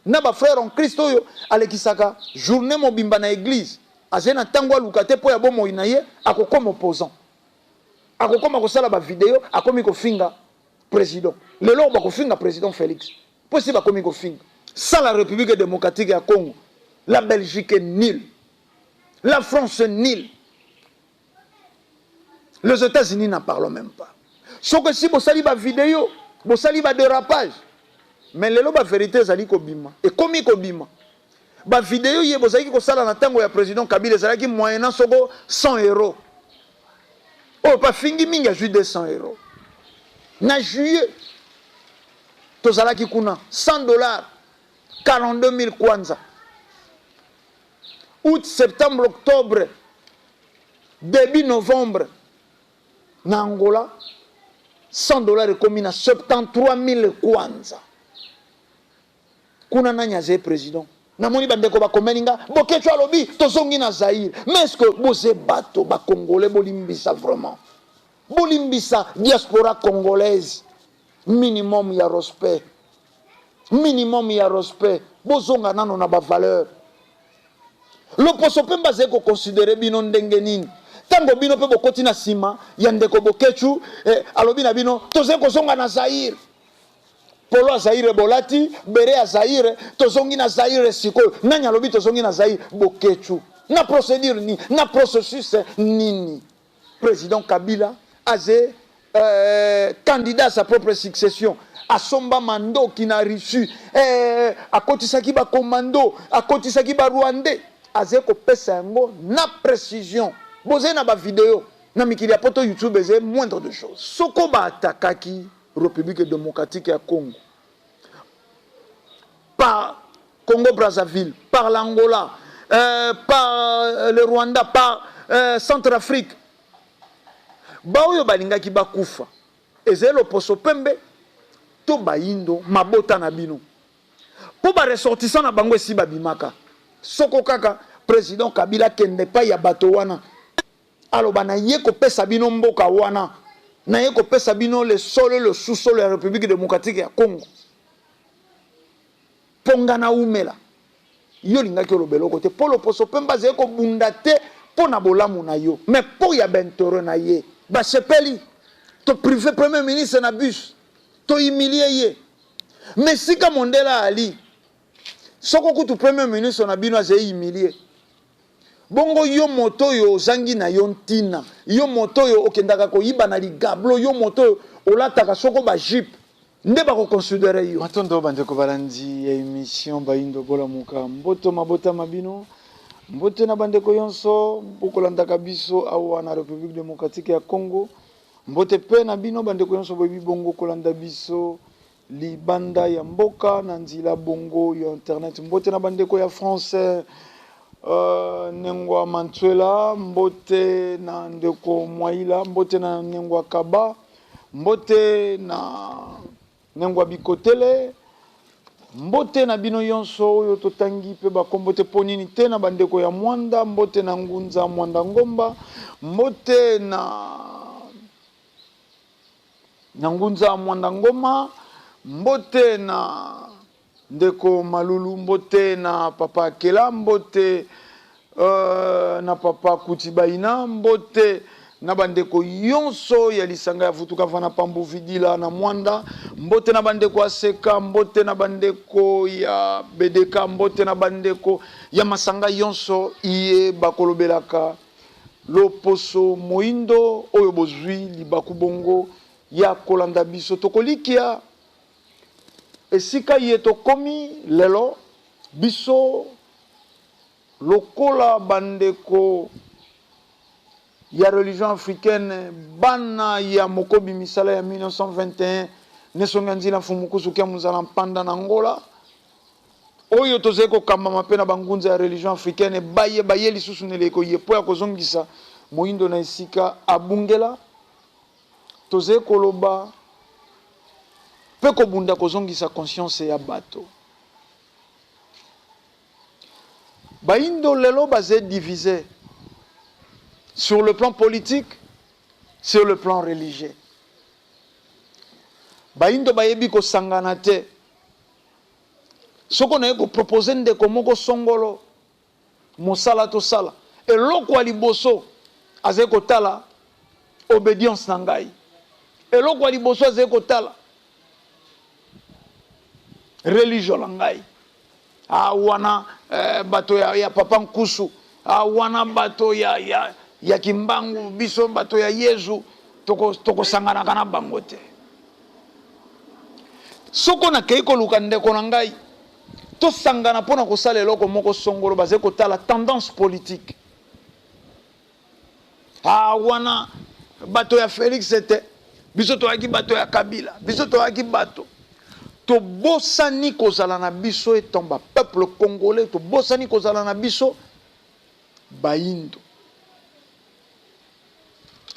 Na ba frères en Christ oyo alekisaka journée mobimba na eglise, azali na ntango aluka te mpo ya bomoi na ye, akokoma opposant, akokoma kosala ba video, akomi kofinga président. Lelo bakofinga président Félix mpo esi bakomi kofinga. Sans la République démocratique ya Congo, la Belgique est nulle, la France est nulle, les États-Unis n'en parlons même pas. Soki esi bosali ba video, bosali ba dérapage, mais lelo ba vérité ezali kobima, ekomi kobima. Ba video ye bozalaki kosala na ntango ya président Kabila ezalaki moyennant soko 100 euro. Oyo bafingi mingi azwi 200 euro. Na juillet tozalaki kuna, 100 dollars, 42 000 kwanza. Août, septembre, octobre, début novembre, na Angola 100 dollars ekomi na 73 000 kwanza. Kuna nani azali président? Namoni bandeko bakomeli nga: "Boketshu alobi tozongi na Zaire." Mais est ce que boze bato bacongolais? Bolimbisa, vraiment bolimbisa. Diaspora congolaise, minimum ya respect, minimum ya respect. Bozonga nano na bavaleur. Loposo mpe bazali koconsidérer bino ndenge nini ntango bino mpe bokoti na nsima ya ndeko Boketshu? Alobi na bino tozali kozonga na Zaire. Polo ya Zaire bolati, béret ya Zaire, tozongi na Zaire. Sikoyo nani alobi tozongi na Zaire? Boketshu. Na procédure nini? Na processus nini? Président Kabila aze candidat à sa propre succession, asomba mandoki na Russie, akotisaki bacommando, akotisaki barwandais, azali kopesa yango na précision. Bozali na bavideo na mikili ya poto, YouTube ezali moindre de chose. Soko baatakaki République démocratique ya Congo par Congo Brazzaville, par l'Angola, par le Rwanda, par Centrafrique, baoyo balingaki bakufa ezali loposo pembe to bayindo mabota na bino, mpo baressortissant na bango esi babimaka. Soko kaka président Kabila akende epai ya bato wana, aloba na ye kopesa bino mboka wana, na ye kopesa bino le sol, le sous-sol ya République démocratique ya Congo mpo nga naumela. Yo olingaki oloba eloko te, mpo loposo pembe azali kobunda te mpo na bolamu na yo, mais mpo ya baintérêt na ye. Basepeli topriver premier ministre na bus, tohumilier ye. Mais sika mondele ali, soko kutu premier ministre na bino azali humilié bongo, yo moto oyo ozangi na yo ntina, yo moto oyo okendaka koyiba na ligablo, yo moto oyo olataka soko bajupe, nde bakoconsidérer yo. Matondo bandeko balandi ya émission Bayindo Bolamuka. Mboto mabotama bino, mbote na bandeko nyonso bokolandaka biso awa na République démocratique ya Congo, mbote mpe na bino bandeko nyonso boyebi bongo kolanda biso libanda ya mboka na nzela bongo ya internet. Mbote na bandeko ya France, Nengwa Mantwela, mbote na ndeko Mwaila, mbote na Nengwa Kaba, mbote na Nengwa Bikotele, mbote na bino nyonso oyo totangi mpe bakombo te. Mpo nini te na bandeko ya Mwanda? Mbote na Ngunza Mwanda Ngomba, mbote na Ngunza Mwanda Ngoma, mbote na ndeko Malulu, mbote na papa Akela, mbote na papa Kutibaina, mbote na bandeko nyonso ya lisanga ya Vutuka Vana Pambu Vidila na Mwanda, mbote na bandeko ya Seka, mbote na bandeko ya Bedeka, mbote na bandeko ya masanga nyonso iye bakolobelaka loposo moindo oyo bozwi libaku bongo ya kolanda biso. Tokolikia esika ye tokomi lelo, biso lokola bandeko ya religion africaine, bana ya mokobi misala ya 1921 nesongi ya nzila mfumu kusuki ya mozala mpanda na Ngola, oyo tozali kokambama mpe na bangunza ya religion africaine, baye baye lisusu na eleko ye mpo ya kozongisa moyindo na esika abungela. Tozali koloba mpe kobunda kozongisa conscience ya bato bayindo. Lelo baze divisé sur le plan politique, sur le plan religieux. Bayindo bayebi kosangana te. Soko naye kopropose ndeko moko songolo mosala tosala, eloko ya liboso azali kotala obedience na ngai, eloko ya liboso azali kotala religion na ngai. Ah, wana eh, bato ya, ya papa Nkusu, ah, wana bato ya, ya, ya Kimbangu, biso bato ya Yezu tokosanganaka toko na bango te. Soko nakei koluka ndeko na ngai tosangana mpo na kosala eloko moko songolo, bazali kotala tendance politique. Ah, wana bato ya Felix te, biso toyaki bato ya Kabila, biso toyaki bato. Tobosani kozala na biso etant ba peuple congolais, tobosani kozala na biso bayindo.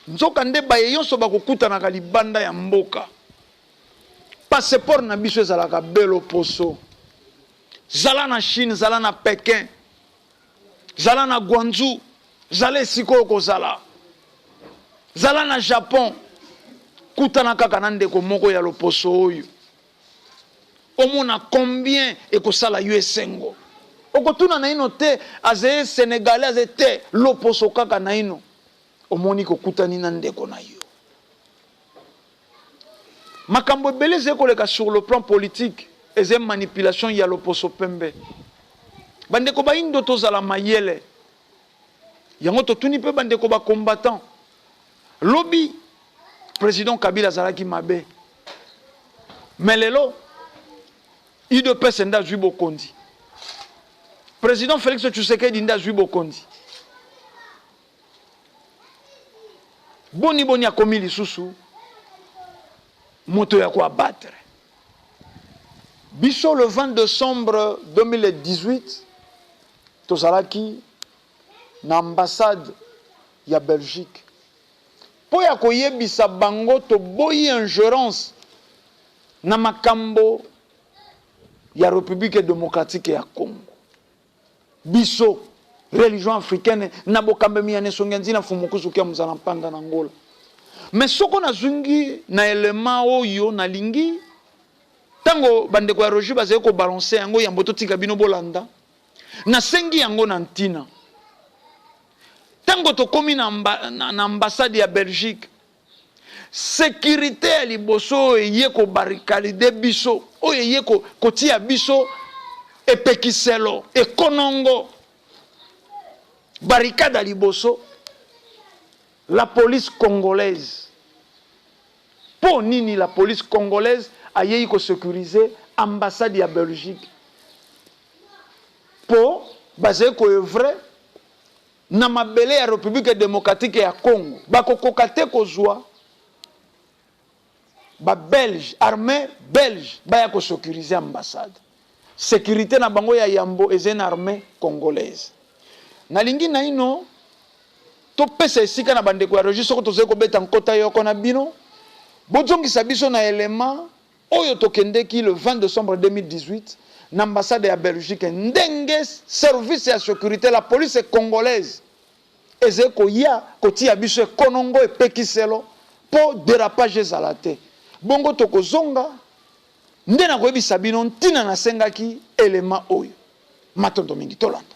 Nzoka nde baye yonso bakokutanaka libanda ya mboka, passeport na biso ezalaka belo poso. Zala na Chine, zala na Pekin, zala na Guangzhou, zala esika oyo kozala, zala na Japon, kutana kaka na ndeko moko ya loposo oyo, omona combien ekosala yo esengo. Okotuna naino te azali Senegalais, azali te, loposo kaka naino, omoni kokutani na ndeko na yo. Makambo ebele ezali koleka sur le plan politique, ezali manipulation ya loposo pembe. Bandeko bayindo tozala mayele. Yango totuni pe bandeko ba combattants. Lobi president Kabila azalaki mabe. Mais lelo UDPS nde azwi bokonzi. President Felix Tshisekedi nde azwi bokonzi. Boni boni akomi lisusu moto ya ko abattre biso. Le 20 décembre 2018 tozalaki na ambassade ya Belgique mpo ya koyebisa bango toboyi ingerence na makambo ya République démocratique ya Congo. Biso, religion africaine, na bokambemi ya Nesongi ya Nzina Mfumu Kusu Kia Muzala Mpanda na Angola. Mais soko nazungi na element oyo nalingi, tango bandeko ya Roger bazali ko balancer yango yambo totika bino bolanda, nasengi yango na ntina. Tango tokomi na, na, na ambassade ya Belgique, securite ya liboso oyo eye ko barricade biso, oyo eye kotia biso epekiselo, ekonongo, barricade ya liboso, la police congolaise. Po nini la police congolaise ayei ko securiser ambassade ya Belgique? Po bazali ko oeuvrer na mabele ya Republique democratique ya Congo, bakokoka te kozua ba belges, armee belge baya ko securiser ambassade. Securite na bango ya yambo ezali na armee congolaise. Nalingi naino topesa esika na bandeko ya regie, soko tozali kobeta nkota yoko na bino, bozongisa biso na element oyo tokendeki le 20 decembre 2018 na ambassade ya Belgique, ndenge service ya securite, la police congolaise ezali koya kotiya biso ekonongo, epekiselo po derapage ezala te. Bongo tokozonga nde nakoyebisa bino ntina nasengaki element oyo. Matondo mingi, tolanda.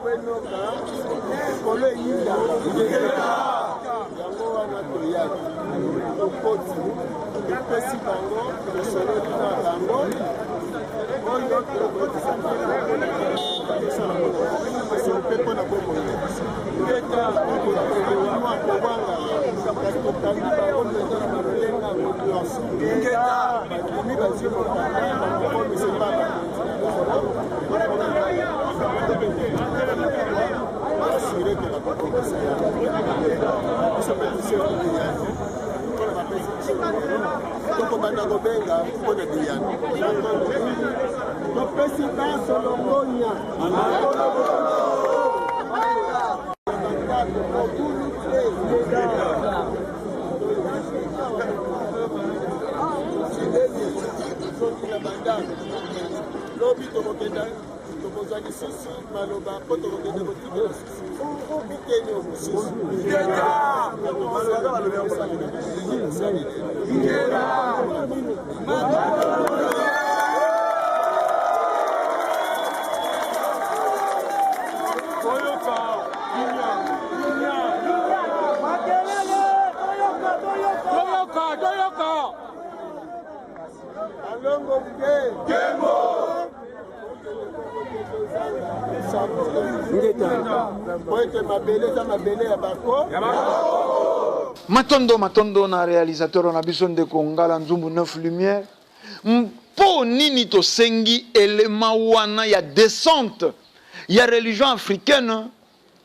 Po enoka likolo eyindaka yango wana toyaki tokoti topesi bango tosololi na bango oyo tokotisa bango tosala biso mpe mpo na bomoi na biso mwa kobanga kasi tokangi bango mpenza na balolenga yango nyonso bandimi bazwi mokanda bakokomisa epa bakonzi na bango asure ke bakokokisa yango. Biso mpe tosengi biyano lokola bapesi biso, tokobanda kobenga mpo na biyano. Topesi banso longonya mobulu te. Soki na bandako lobi tokokenda, tokozwa lisusu maloba mpo tokokende kotikela lisusu biteni oyo mosusu. Alongo Mke po ete mabele eza mabele ya bako. Matondo, matondo na realisateur na biso ndeko Ngala Nzumbu 9 Lumière. Mpo nini tosengi elema wana ya descente ya religion africaine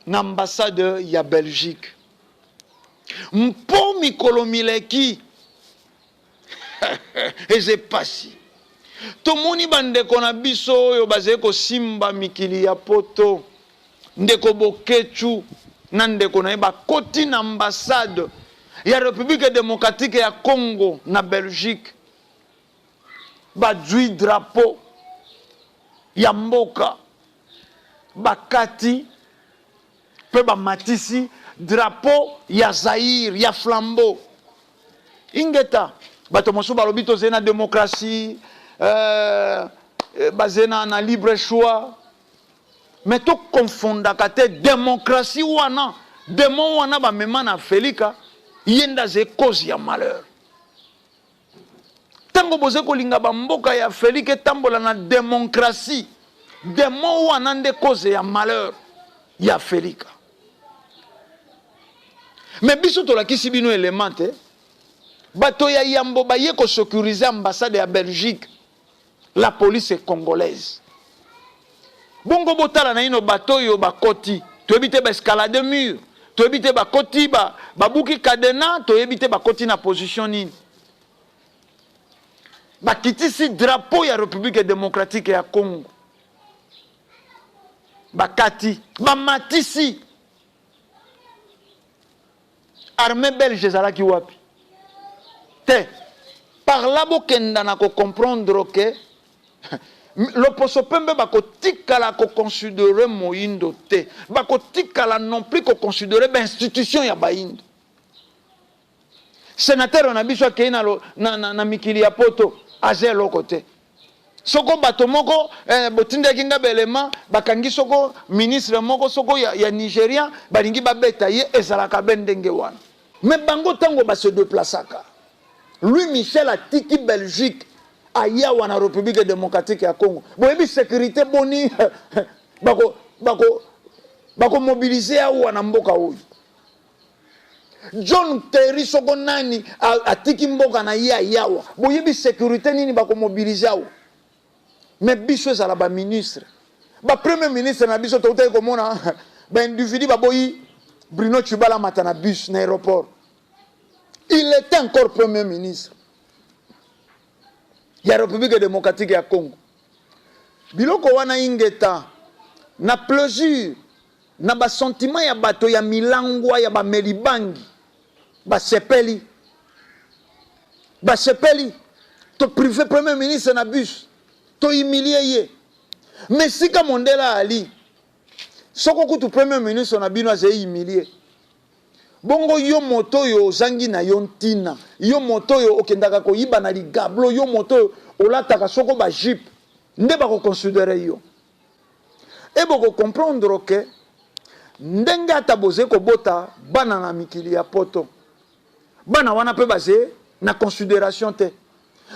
na ambassade ya Belgique? Mpo mikolo mileki eza epasi, tomoni bandeko na biso oyo bazali kosimba mikili ya poto, ndeko Boketshu na ndeko na ye bakoti na ambassade ya Republique democratique ya Congo na Belgique, bazwi drapeau ya mboka, bakati mpe bamatisi drapeau ya Zaïre ya flambeau. Ingeta. Bato mosusu balobi tozali na démocratie, bazali na libre choix, mais tokonfondaka te démocratie wana, démon wana bamema na Afelika, ye nde azali cause ya malheur. Ntango bozali kolinga bamboka ya Afelika etambola na démocratie, démon wana nde cause ya malheur ya Afelika. Mais biso tolakisi bino élément te. Bato ya yambo baye kosécuriser ambassade ya Belgique, la police est congolaise. Bongo botala na ino bato oyo bakoti, toyebi te baescalade mur, toyebi te bakoti babuki cadenas, toyebi te bakoti na position nini. Bakitisi drapeau ya République démocratique ya Congo, bakati, bamatisi. Armée belge ezalaki wapi te? Par là bokenda na kocomprendre ke loposo pembe bakotikala koconsidere moyindo te, bakotikala non plus koconsidere bainstitution ya bayindo. Sénateur na biso akei na mikili ya poto, aza eloko te. Soko bato moko botindaki nga belema, bakangi soko ministre moko soko ya Nigérian, balingi babeta ye, ezalaka be ndenge wana. Mais bango ntango base déplaçaka, Louis Michel atiki Belgique ayawa na République démocratique ya Congo, boyebi sécurité boni bakomobilize awa na mboka oyo? John Kerry soko nani atiki mboka na ye ayawa, boyebi sécurité nini bakomobilize awa? Mais biso ezala baministre, bapremier ministre na biso, toutaki komona baindividu baboyi Bruno Tshibala mata na bus na aéroport. Il était encore premier ministre ya République démocratique ya Congo. Biloko wana, ingeta na plaisir na basentiment ya bato ya milangwa ya bameli bangi, basepeli, basepeli toprive premier ministre na bus, tohumilie ye. Mais sika mondele ali soko kutu premier ministre na bino azali humilie bongo, yo moto oyo ozangi na yo ntina, yo moto oyo okendaka koyiba na ligablo, yo moto oyo olataka soko bajupe, nde bakoconsidere yo. E bokocomprendre ke ndenge ata bozali kobota bana na mikili ya poto, bana wana mpe baze na consideration te.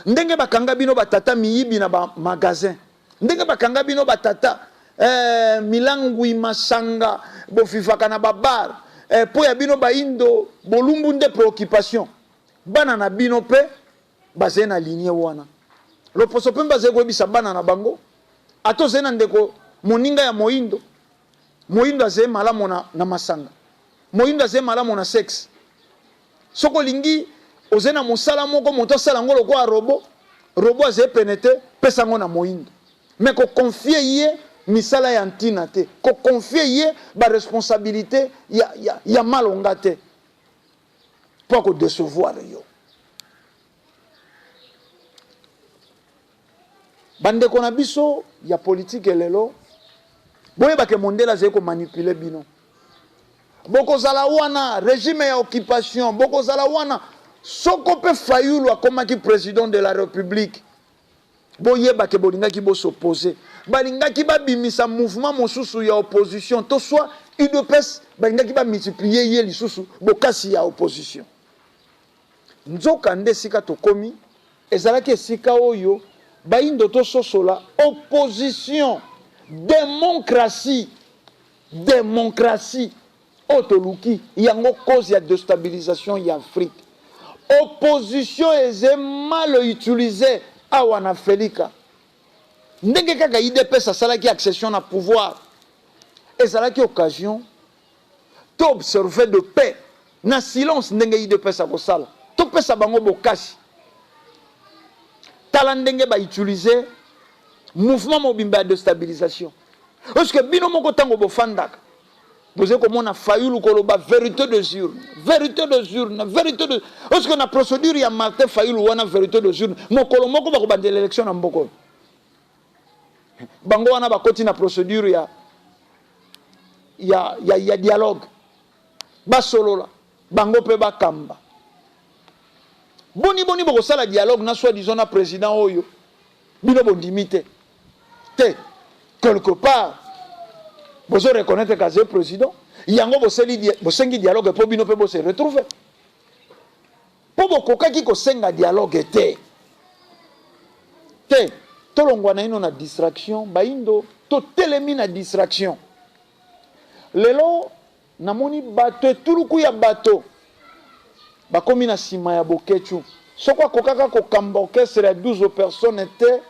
Ndenge bakanga bino batata miyibi na ba magasin, ndenge bakanga bino batata milangwi masanga bofifaka na babar, mpo ya bino baindo bolumbu nde préoccupation. Bana na bino mpe bazali na ligne wana. Loposo mpe bazali koyebisa bana na bango, ata ozali na ndeko moninga ya moindo, moindo azali malamu na masanga, moindo azali malamu na sexe. Soki olingi ozali na mosala moko, moto asala yango lokola robot, robot azali pene te, pesa yango na moindo. Mais koconfie ye misala ya ntina te, koconfie ye baresponsabilité ya malonga te, mpo akodecevoir yo. Bandeko na biso ya politike lelo, boyebake mondele azali komanipule bino. Bokozala wana régime ya occupation, bokozala wana soko mpe Fayulu akomaki président de la République, boyebake bolingaki bosopose, balingaki babimisa mouvement mosusu ya opposition, to soit UDPS balingaki bamultiplie ye lisusu bokasi ya opposition. Nzoka nde esika tokomi ezalaki esika oyo baindo tososola opposition, démocratie, démocratie oyo toluki yango cause ya déstabilisation ya Afrique. Opposition eze mal utilisé awa na Felika. Ndenge kaka UDPS asalaki accession na pouvoir, ezalaki occasion to observer de paix na silence ndenge UDPS akosala, topesa bango bokasi. Tala ndenge bautilize mouvement mobimba ya déstabilisation. Parce que bino moko ntango bofandaka, bozali komona Fayulu koloba vérité des urnes, vérité des urnes, vérité de. Parce que na procédure ya Martin Fayulu wana, vérité des urnes, mokolo moko bakobandela élection na mboka oyo. Bango wana bakoti na procédure ya dialogue, basolola bango mpe bakamba. Boni boni bokosala dialogue na soi-disant na président oyo bino bondimi te te? Quelque part bozo reconnaître kaze président yango, bosengi dialogue mpo bino mpe bose retrouve, mpo bokokaki kosenga dialogue te te. Tolongwa na ino na distraction, baindo totelemi na distraction. Lelo namoni bato, etuluku ya bato bakomi na nsima ya Bokecu. Soki akokaka kokamba orchestre ya 12 personnes te,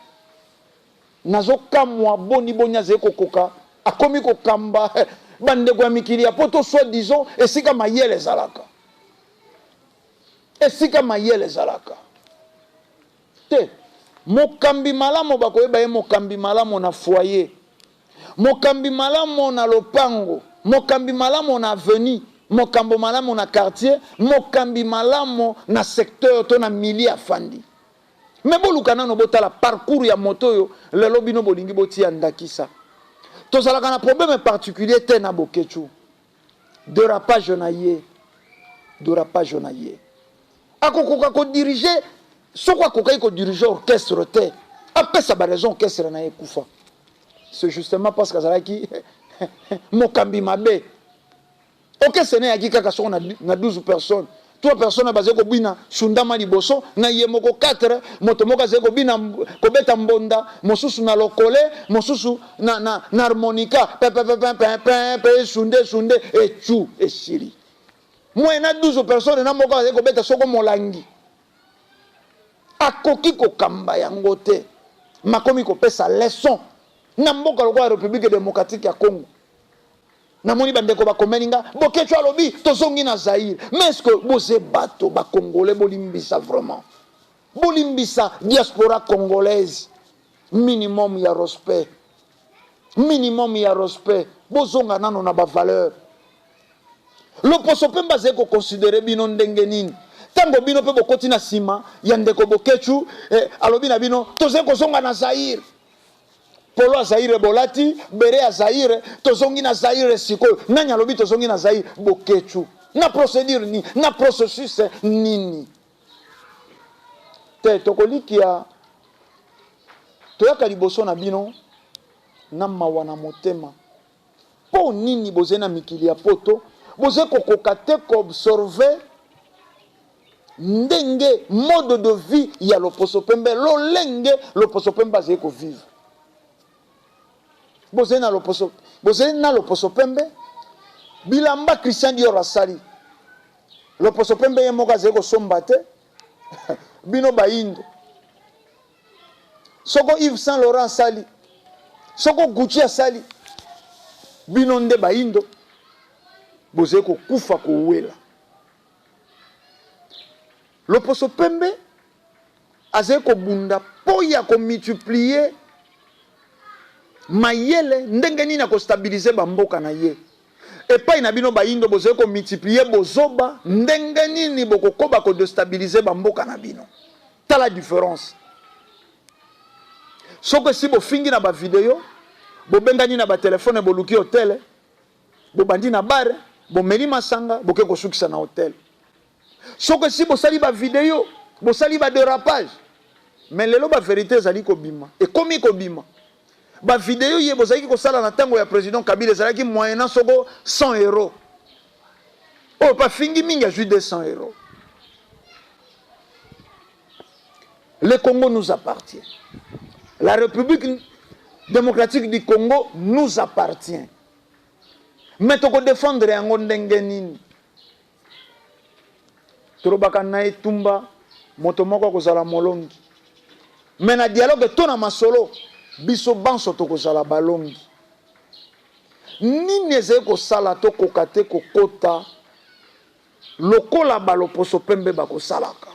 nazokamwa boni boni azali kokoka akomi kokamba bandeko ya mikili ya poto, soi-disant esika mayele ezalaka. Esika mayele ezalaka te. Mokambi malamu bakoyeba ye mokambi malamu na foyer, mokambi malamu na lopango, mokambi malamu na avenue, mokambo malamu na quartier, mokambi malamu na secteur to na milieu afandi. Me boluka nano botala parcours ya moto oyo lelo bino bolingi botia ndakisa. Tozalaka na problème particulier te na Bokecu. Dérapage na ye, dérapage na ye, akokoka kodirige? Soko akokaki kodirige orchestre te, apesa baraison orchestre na ye ekufa, c'est justement parce que azalaki mokambi mabe. Orchestre na eyaki kaka soko na 12 personnes, 3 personnes bazali kobina sundama liboso na ye moko, 4 moto moko azali kobina kobeta mbonda, mosusu na lokole, mosusu na harmonica, pepepepepepe, esunde esunde ecu esili. Moye na 12 personnes na moko azali kobeta soko molangi, akoki kokamba yango te. Makomi kopesa leçon na mboka lokola République démocratique ya Congo. Namoni bandeko bakomeli nga, Bokecu alobi tozongi na Zaire. Mais est ce que boze bato bacongolais? Bolimbisa vraiment, bolimbisa diaspora congolaise. Minimum ya respect, minimum ya respect. Bozonga nano na bavaleur. Loposo mpe bazali koconsidere bino ndenge nini ntango bino mpe bokoti na nsima ya ndeko Bokecu, alobi na bino tozali kozonga na Zaire? Polo ya Zaire bolati, béret ya Zaire, tozongi na Zaire. Sikoyo nani alobi tozongi na Zaire? Bokecu. Na procédure nini? Na processus nini? Te, tokolikia toyaka liboso na bino. na mawa na motema. Mpo nini bozali na mikili ya poto bozali kokoka te koobserve ndenge mode de vie ya loposo pembe, lolenge loposo pembe azali kovivre? Bozali na loposo, bozali na loposo pembe, bilamba Christian Dior asali, loposo pembe ye moko azali kosomba te. Bino bayindo, soko Yves Saint Laurent asali, soko Gucci asali, bino nde bayindo bozali kokufa kowela. Loposo pembe azali kobunda mpo ya komultiplier mayele ndenge nini akostabilize bamboka na ye. Epai na bino bayindo bozali komultiplier bozoba, ndenge nini bokokoba kodestabilize bamboka na bino. Tala différence. Soko esi bofingi na bavideo, bobengani na batelefone, boluki hotel, bobandi na bar, bomeli masanga, boke kosukisa na hotel. Soko esi bosali bavideo, bosali baderapage, mais lelo baverité ezali kobima, ekomi kobima. Bavideo ye bozalaki kosala na ntango ya président Kabila ezalaki moyennant soko 100 euros. Oyo bafingi mingi azwi 200 euros. Le Congo nous appartient. La République démocratique du Congo nous appartient. Mais tokodefendre yango ndenge nini? Tolobaka na etumba moto moko akozala molongi, me na dialogue to na masolo biso banso tokozala balongi. Nini ezali kosala tokoka te kokota lokola baloposo pembe bakosalaka?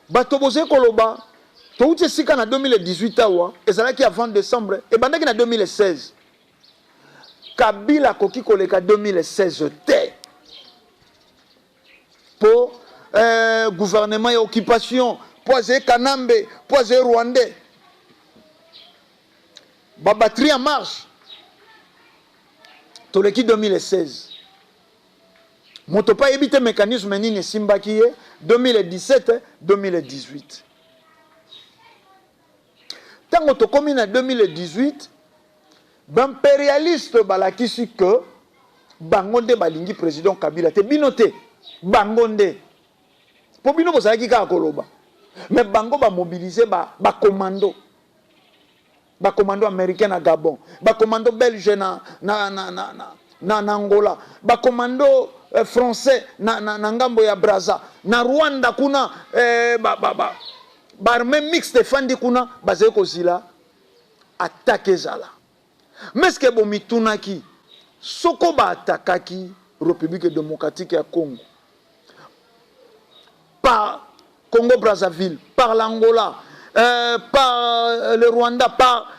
Bato bozali koloba touti esika na 2018 awa ezalaki avant décembre, ebandaki na 2016. Kabila akoki koleka 2016 te po gouvernement ya occupation, po azali Kanambe, po azali Rwandais, ba batterie en marche. Toleki 2016, moto mpe ayebi te mécanisme nini esimbaki ye 2017 2018. Ntango tokomi na 2018, baimpérialiste balakisi ke bango nde balingi président Kabila te, bino te, bango nde. Mpo bino bozalaki kaka koloba, mais bango bamobilize bacommando, bacommando américain na Gabon, bacommando belge na Angola, bacommando français na ngambo ya Braza, na Rwanda kuna, baarmée mixte efandi kuna, bazali kozila attaque ezala. Mais ce que bomitunaki, soko baatakaki République démocratique ya Congo par Congo-Brazzaville, par l'Angola, par le Rwanda, par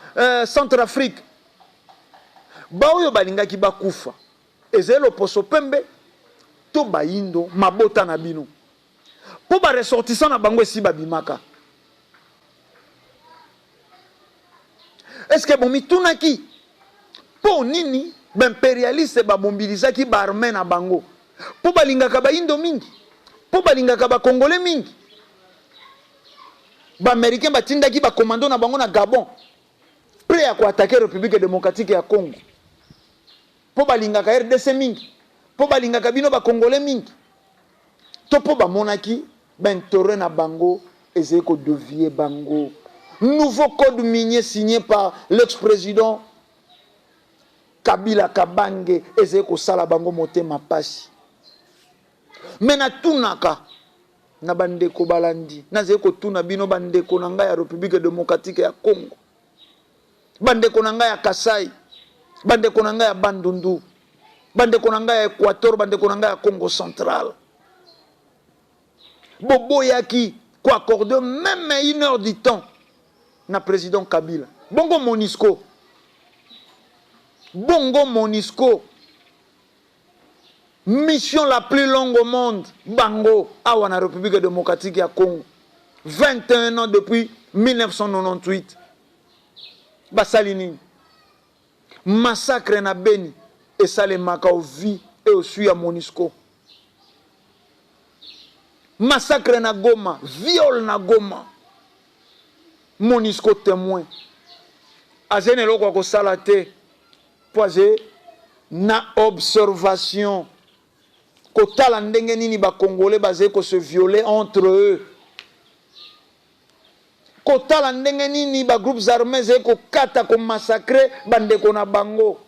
Centrafrique, baoyo balingaki bakufa ezali loposo pembe to bayindo mabota na bino, mpo baressortissant na bango esi babimaka? Est-ce que bomitunaki mpo nini baimpérialiste bamobilizaki baarmée na bango? Mpo balingaka bayindo mingi, mpo balingaka bakongole mingi? Baaméricain batindaki bacommando na bango na Gabon, prêt ya koattaquer République démocratique ya Congo, mpo balingaka RDC mingi, mpo balingaka bino bakongole mingi, to mpo bamonaki baintérêt na bango ezali kodévier bango? Nouveau code minier signé par l'ex-président Kabila Kabange ezali kosala bango motema pasi. Me natunaka na bandeko balandi, nazali kotuna bino bandeko na ngai ya République démocratique ya Congo, bandeko na ngai ya Kasai, bandeko na ngai ya Bandundu, bandeko na ngai ya Équateur, bandeko na ngai ya Congo central, boboyaki koaccorde même une heure du temps na président Kabila. Bongo MONUSCO, bongo MONUSCO, mission la plus longue au monde, bango awa na République démocratique ya Congo, 21 ans depuis 1998, basali nini? Massacre na Beni esalemaka au vu et au su ya MONUSCO. Massacre na Goma, viol na Goma, MONUSCO témoin. Aza na eloko ya kosala te mpo aze na observation kotala ndenge nini ba Congolais bazali ko se violer entre eux, kotala ndenge nini ba groupes armes ezali kokata ko massacrer bandeko na bango.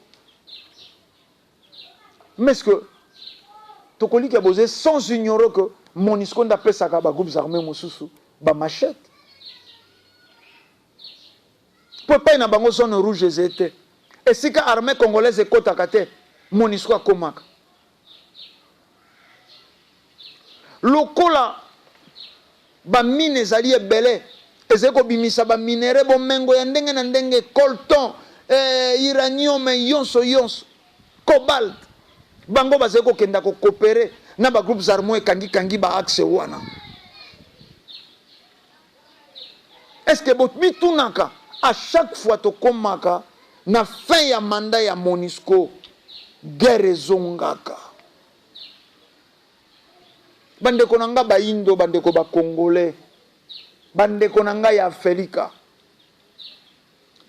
Mais est-ce que tokolikia boze sans ignorer que Monusco nde apesaka ba groupes armes mosusu ba machettes? Mpo epai na bango zone rouge ezali te, esika armee congolaise ekotaka te, Monusco akomaka. Lokola ba mines ezali ebele, ezali kobimisa ba minerais, bomengo ya ndenge na ndenge, colton, eh, uranium, yonso yonso, cobalt, bango bazali kokenda ko cooperer na ba groupes armes ekangi kangi ba axes wana. Est-ce que bomitunaka à chaque fois tokomaka na fin ya mandat ya Monusco guerre ezongaka? Bandeko na nga bayindo, bandeko ba congolais, bandeko na nga ya Afelika,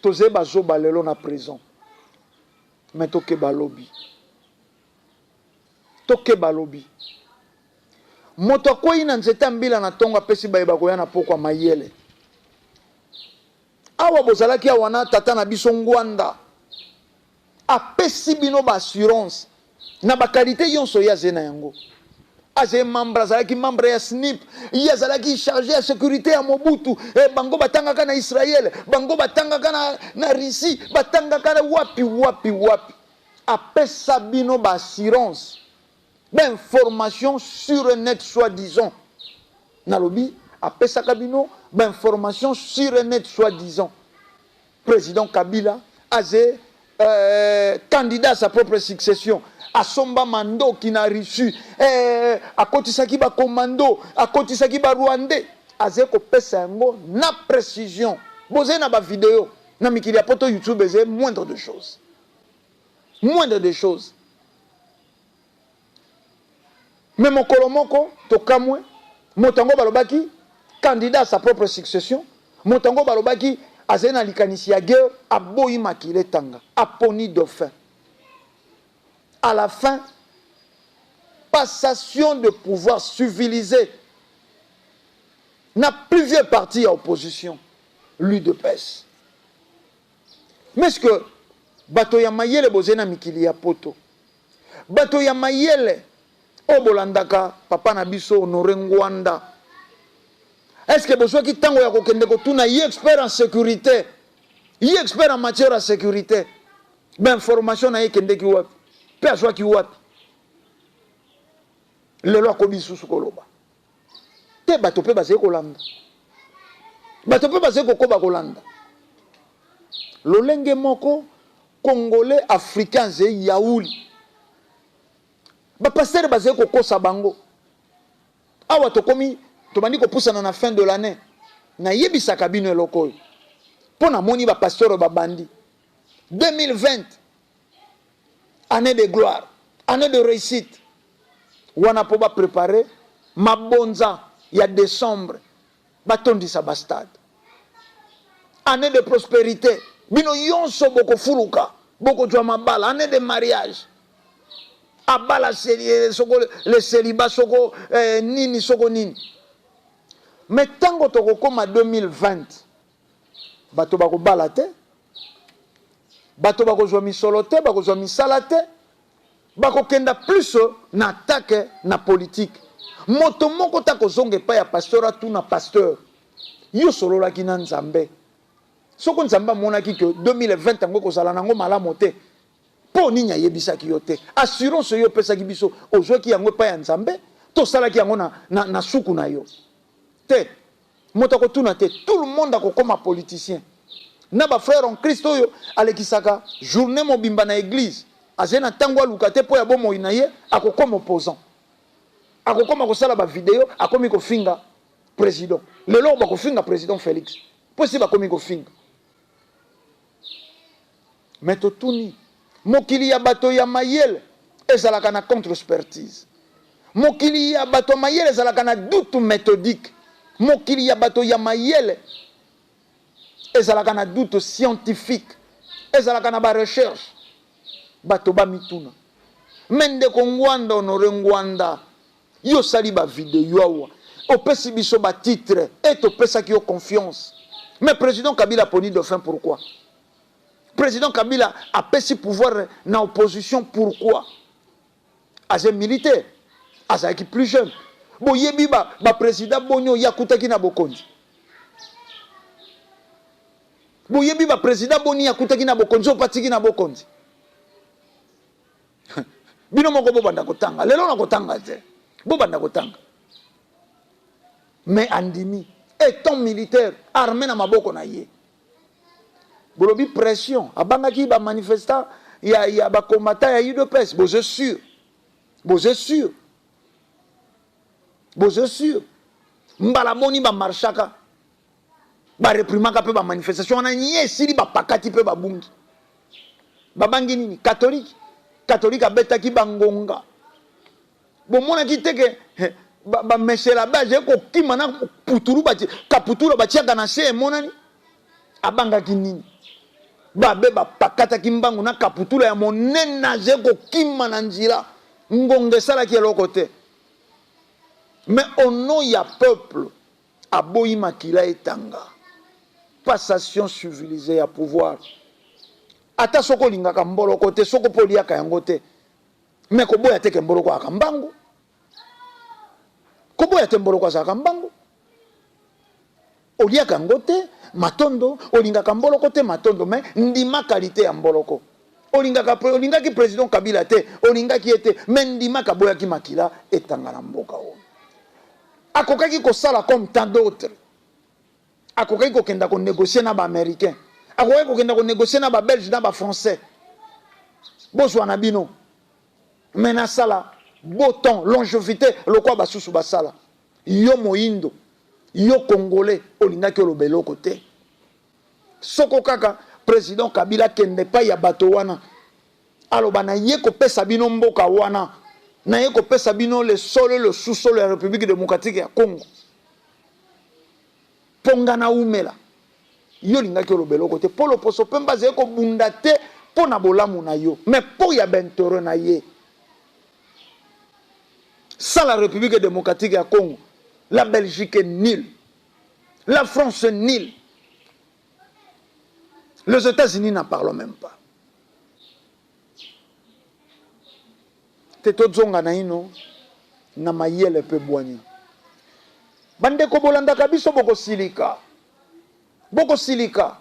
tozali bazoba lelo na prison mais tokeba lobi. Tokeba lobi. Moto akweyi na nzete ya mbila na tongo apesi baye bakoya na pokwa mayele. Awa bozalaki awa na tata na biso Ngwanda apesi bino ba assurance na ba qualite yonso ye aze na yango. Aze membre, azalaki membre ya SNIP, ye azalaki charge ya securite ya Mobutu. E, bango batangaka na Israël, bango batangaka na, na Russie, batangaka na wapi wapi wapi. Apesa bino ba assurance Ba informations sur net soit disant. Nalobi apesaka bino ba informations sur net soit disant. President Kabila aze euh, candidat à sa propre succession. Asomba mandoki na Russie, eh, akotisaki ba commando, akotisaki ba Rwandais. Aze kopesa yango na précision. Bozali na ba video na mikili ya poto YouTube eze moindre de choses. Moindre des choses. Mais mokolo moko tokamwe, moto yango balobaki candidat à sa propre succession, moto yango balobaki azali na likanisi ya guerre, aboyi makila etanga, aponi dauphin. À la fin, passation de pouvoir civilisée na plus vieux parti ya opposition, l'UDPS. Mais est-ce que bato ya mayele bozali na mikili ya poto? Bato ya mayele oyo bolandaka papa na biso Honore Ngwanda, est-ce que bozwaki tango ya kokende kotuna ye expert en securite, ye expert en matière ya securite, ba information na ye ekendeki wapi pe azwaki wapi? Lelo akobi lisusu koloba te, bato pe bazali kolanda, bato pe bazali kokoba kolanda lolenge moko. Congolais africain azali yauli. Ba pasteurs bazali kokosa bango. Awa tokomi tobandi kopusana na fin de l'annee. Nayebisaka bino eloko oyo mpo namoni ba pasteurs babandi 2020 annee de gloire, annee de reussite wana mpo ba preparer mabonza ya decembre. Batondisa ba stade. Annee de prosperite bino yonso bokofuluka bokozwa mabala annee de mariage abala eh, soko le celibat soko eh, nini soko nini mais tango tokokoma 2020 bato bakobala te bato bakozwa misolo te bakozwa misala te Bakokenda plus na attaque na politique. Moto moko te akozonga epai ya pasteur atuna pasteur yo osololaki na Nzambe? Soko Nzambe amonaki que 2020 yango ekozala nango malamo te po nini ayebisaki yo te? Assurance yo opesaki biso ozwaki yango epai ya Nzambe to osalaki yango na, na, na suku na yo? Te. Moto akotuna te. Tout le monde akokoma politicien. Na ba frères en Christ oyo alekisaka journee mobimba na eglise, azali na tango aluka te mpo ya bomoi na ye, akokoma opposant. Akokoma kosala ba video, akomi kofinga president. Lelo oyo bakofinga president Felix mpo esi bakomi kofinga. Mais totuni, mokili ya bato ya mayele ezalaka na contre-expertise. Mokili ya bato ya mayele ezalaka na doute methodique. Mokili ya bato ya mayele ezalaka na doute scientifique. Ezalaka na ba recherche. Bato bamituna. Mais ndeko Ngwanda, Honore Ngwanda, yo osali ba video awa, opesi biso ba titre et topesaki yo confiance. Mais président Kabila aponi dauphin pourquoi? Président Kabila apesi pouvoir na opposition pourquoi? Aza militaire, azalaki plus jeune. Boyebi ba, ba président boni oyo akutaki na bokonzi? Boyebi ba président boni akutaki na bokonzi oyo patiki na bokonzi? Bino moko bobanda kotanga. Lelo na kotanga te. Bobanda kotanga. Mais andimi, étant militaire, armé na maboko na ye. Bolobi pression, abangaki ba manifestants ya ba combattants ya UDPS, bozo sûr. Bozo sûr. Bozo sûr. Mbala boni ba marchaka, ba reprimaka pe ba manifestation wana nye esili ba pakati pe ba bungi. Babangi nini? Catholique. Catholique abetaki bangonga. Bomonaki te ke ba mesela ba azali kokima na putulu bati kaputula batiaka na se emonani. Abangaki nini? Babe bapakataki mbangu na kaputula ya monene azali kokima na nzela. Ngonga esalaki eloko te. Mais au nom ya peuple aboyi makila etanga. Passation civilisée ya pouvoir. Ata soki olingaka mboloko te, soki mpe oliaka yango te, mais koboya te ke mboloko azalaka mbangu. Koboya te mboloko azalaka mbangu. Oliaka yango te, matondo, olingaka mboloko te, matondo, mais ndima qualité ya mboloko. Olingaka, olingaki président Kabila te, olingaki ye te, mais ndima kaboyaki makila etanga na mboka oyo. Akokaki kosala comme tant d'autres. Akokaki kokenda ko négocier na ba américains. Akokaki kokenda ko négocier na ba belges na ba français. Bozwa na bino. Mais nasala beau temps, longévité lokwa basusu basala. Yo moyindo, yo congolais olingaki oloba eloko te. Soko kaka président Kabila kende pa ya bato wana. Aloba na ye kopesa bino mboka wana. Na ye kopesa bino le sol et le sous-sol ya République démocratique ya Congo. Ponga na umela. Yo lingaki oloba eloko te. Polo poso pemba azali kobunda te mpo na bolamu na yo, mais mpo ya b'intérêt na ye. Sans la République démocratique ya Congo, la Belgique est nulle. La France est nulle. Les États-Unis n'en parlent même pas. Te tozonga naino na mayele mpe bwanya. Bandeko bolandaka biso bokosilika. Bokosilika.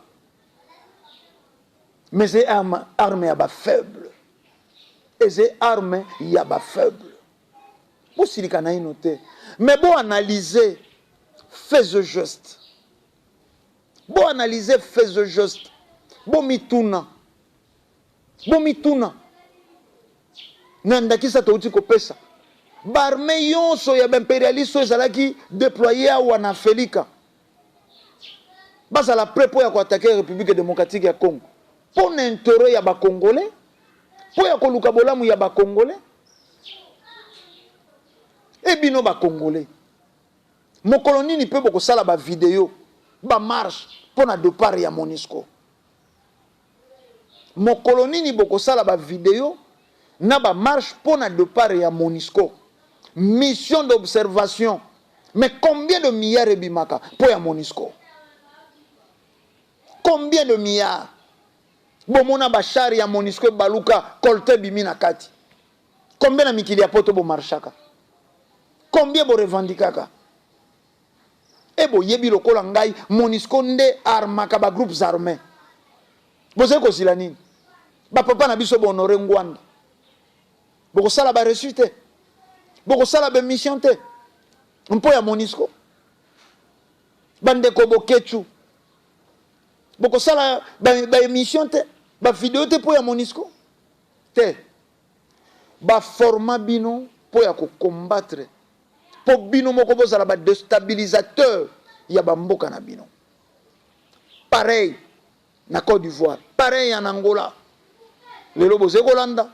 Mais c'est arme, arme ya ba faible. Eze arme ya ba faible. Bosilika naino te. Mais bo analyser faits et gestes. Bo analyser faits et gestes. Bo mituna. Bo mituna. Na ndakisa touti kopesa. Ba armée yonso ya ba impérialiste oyo ezalaki déployé awa na Felika. Bazala prêt po ya ko attaquer République démocratique ya Congo. Po na intérêt ya ba Congolais, po ya koluka bolamu ya ba Congolais. E bino ba Congolais, mokolo nini pe bokosala ba video, ba marche po na départ ya MONUSCO? Mokolo nini bokosala ba video na ba marche po na départ ya MONUSCO? Mission d'observation. Mais combien de milliards ebimaka po ya MONUSCO? Combien de milliards? Bomona ba char ya MONUSCO ebaluka, coltan ebimi na kati. Combien na mikili ya poto bo marchaka? Combien bo revendikaka? E boyebi lokola ngai MONUSCO nde armaka ba groupes armés. Bozali kozila nini? Ba papa na biso bo Honore Ngwanda. Bokosala ba reçu te. Bokosala ba mission te. Mpo ya MONUSCO. Bandeko Boketshu. Bokosala ba émission te, ba vidéo te mpo ya MONUSCO. Te. Ba forma bino mpo ya ko combattre mpo bino moko bozala ba destabilisateur ya ba mboka na bino. Pareil na Côte d'Ivoire, pareil en Angola. Lelo bozali kolanda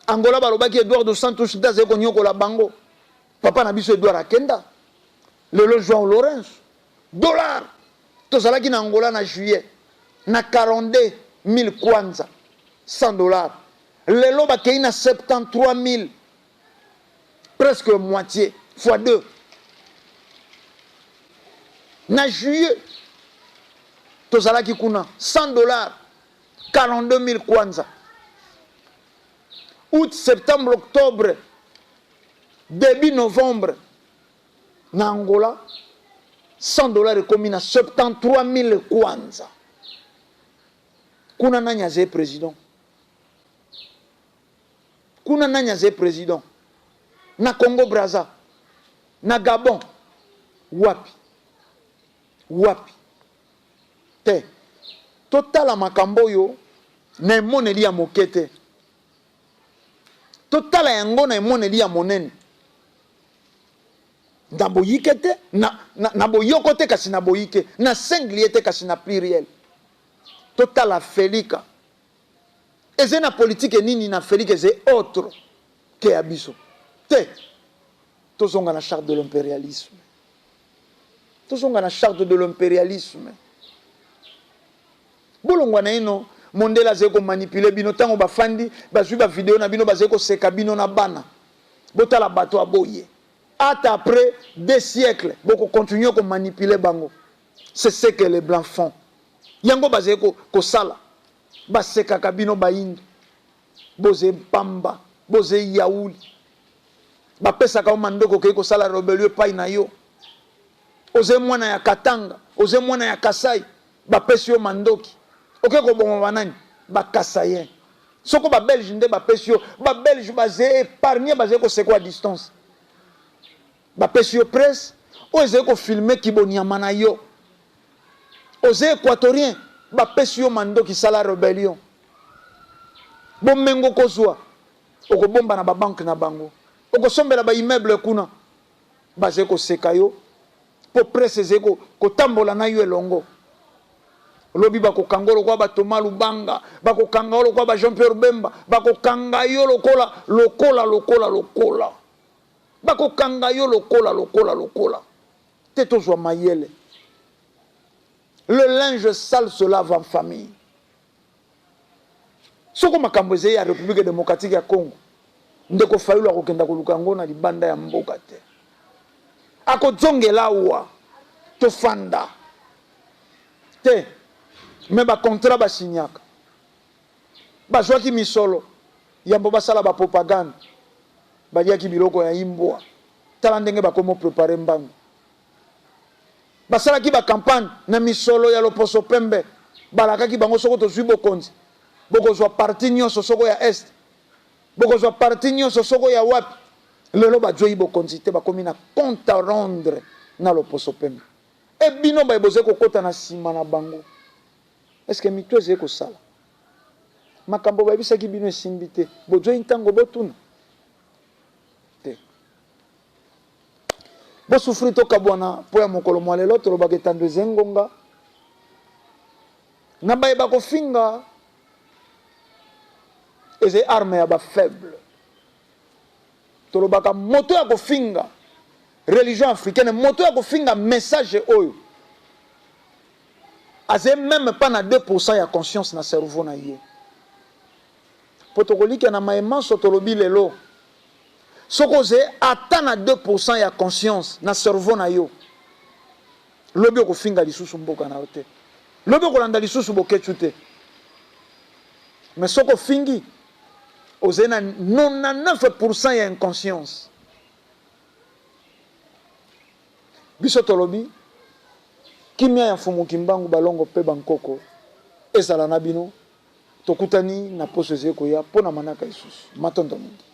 Angola balobaki Eduardo dos Santos nde azali konyokola bango. Papa na biso Edouard akenda. Lelo João Lourenço. Dollar. Tozalaki na Angola na juillet na 42. 000 kwanza 100 dollars lelo bakei na 73 000, presque moitié fois 2. Na juillet tozalaki kuna 100 dollars 42 000 kwanza. Août, septembre, octobre, début novembre na Angola 100 dollars ekomi na 73 000 kwanza. Kuna nani azali président? Kuna nani azali président? Na Congo Brazza, na Gabon, wapi wapi? Te, totala makambo oyo na emoneli ya moke te, totala yango na emoneli ya monene. Na boyike te, na boyoko te, kasi na boyike, na singulier te, kasi na pluriel. Totala Felika eza na politike nini na Felika eza autre ke ya biso te. Tozonga na charte de l'impérialisme, tozonga na charte de l'impérialisme. Bolongwa na ino mondele azali komanipuler bino. Ntango bafandi, bazwi bavideo na bino, bazali koseka bino na bana. Botala bato aboye, ata après 2 siècles bokocontinuer komanipuler bango. C'est ce que les blancs font. Yango bazali kosala, basekaka bino bayindo, boze pamba, boze yauli. Bapesaka yo mandoko, okei kosala rébellion epai na yo. Oze mwana ya Katanga, oze mwana ya Kasai, bapesi yo mandoki, oke koboma banani? Bakasaïens. Soko Babelge nde bapesi yo, Babelge baze épargne, bazali koseka à distance. Bapesi yo presse oyo ezali kofilmer kibonyama na yo. Oza Équatorien, bapesi yo mandoki, sala rébellion. Bomengo kozwa, okobomba na babanke na bango, okosombela baimmeuble kuna. Bazali koseka yo mpo presse ezali kotambola na yo elongo. Lobi bakokanga yo lokola batoma Lubanga, bakokanga yo lokola ba Jean Pierre Bemba, bakokanga yo lokola lokola lokola lokola, bakokanga yo lokola lokola lokola te. Tozwa mayele. Le linge sale se lave en famille. Soko makambo ezali ya République démocratique ya Congo, ndeko Fayulu akokenda koluka yango na libanda ya mboka te, akozongela awa. Tofanda te, me bacontrat basinyaka, bazwaki misolo yambo basala bapropagande, baliaki biloko ya imbwa. Tala ndenge bakomi préparer mbango. Basalaki bacampagne na misolo ya loposo pembe. Balakaki bango: soko tozwi bokonzi, bokozwa parti nyonso, soko ya Est, bokozwa parti nyonso, soko ya wapi. Lelo bazwei bokonzi te, bakomi na compte à rendre na loposo pembe. E bino baye bozali kokɔta na nsima na bango, est-ce mito ezali kosala? Makambo bayebisaki bino esimbi te, bozwei ntango botuna te, bosouffrir. Tokabwana mpo ya mokolo mwa lelo. Tolobaka etando eza ngonga na bayeba kofinga, eza arme ya bafaible. Tolobaka moto ya kofinga religion africaine, moto ya kofinga message oyo azali même pas na 2 ya conscience na cerveau na ye. Mpo tokolikia na mayemanso tolobi lelo, soki ozali ata na 2 ya conscience na cerveau na yo, lobi okofinga lisusu mboka na yo te, lobi okolanda lisusu Boketshu te. Mais soki ofingi, ozali na 99 ya inconscience. Biso tolobi kimia ya Mfumu Kimbangu, balongo mpe bankoko ezala na bino. Tokutani na poso ezali koya mpo na manaka lisusu. Matondo mingi.